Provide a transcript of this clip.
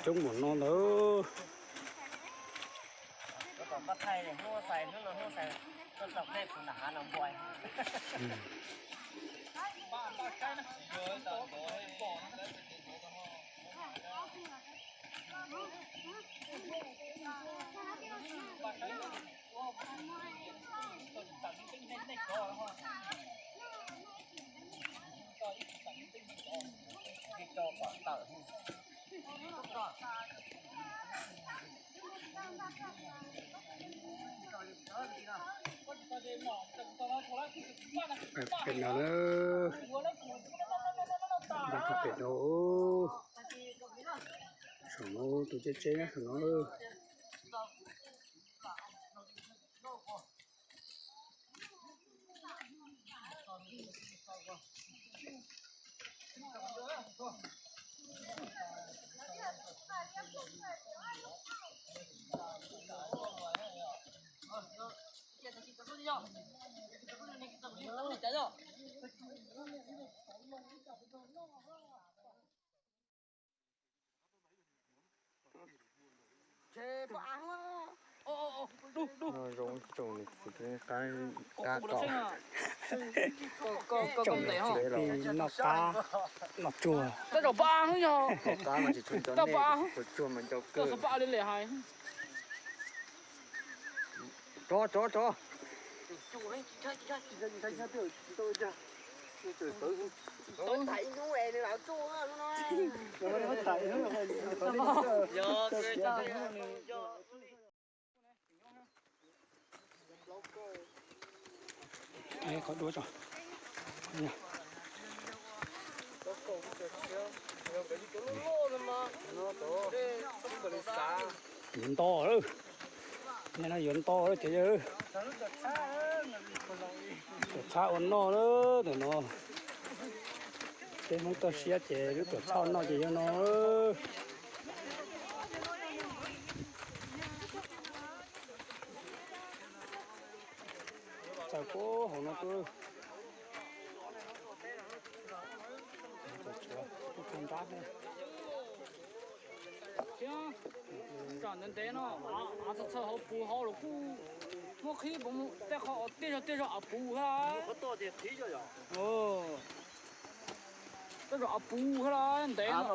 Coob mus no ntawd. Pem no, pem no, saum no tus tsev tsev na, saum no. Zoo tsoom niam txiv qab, qab kom, tsoom niam txiv noj qab noj tsuag. Rov rov, rov rov. Qhov dua tso. Yuav nto lawm. Nim no yuav nto lawm ces yawg. Tuam txhab ua noj lawm ntawm no. Peb Hmoob toj siab ces lub tuam txhab ua noj ces yog no. Txawm puag hauv no twb tub tug nrab thiab. Tsom ntev ntev no, av txhawv txhawv hauv puv hauv los kuj muab qhib puv mus tej qhov uas tiaj zog tiaj zog av puv thiab. Tej zog av puv thiab los ntev no.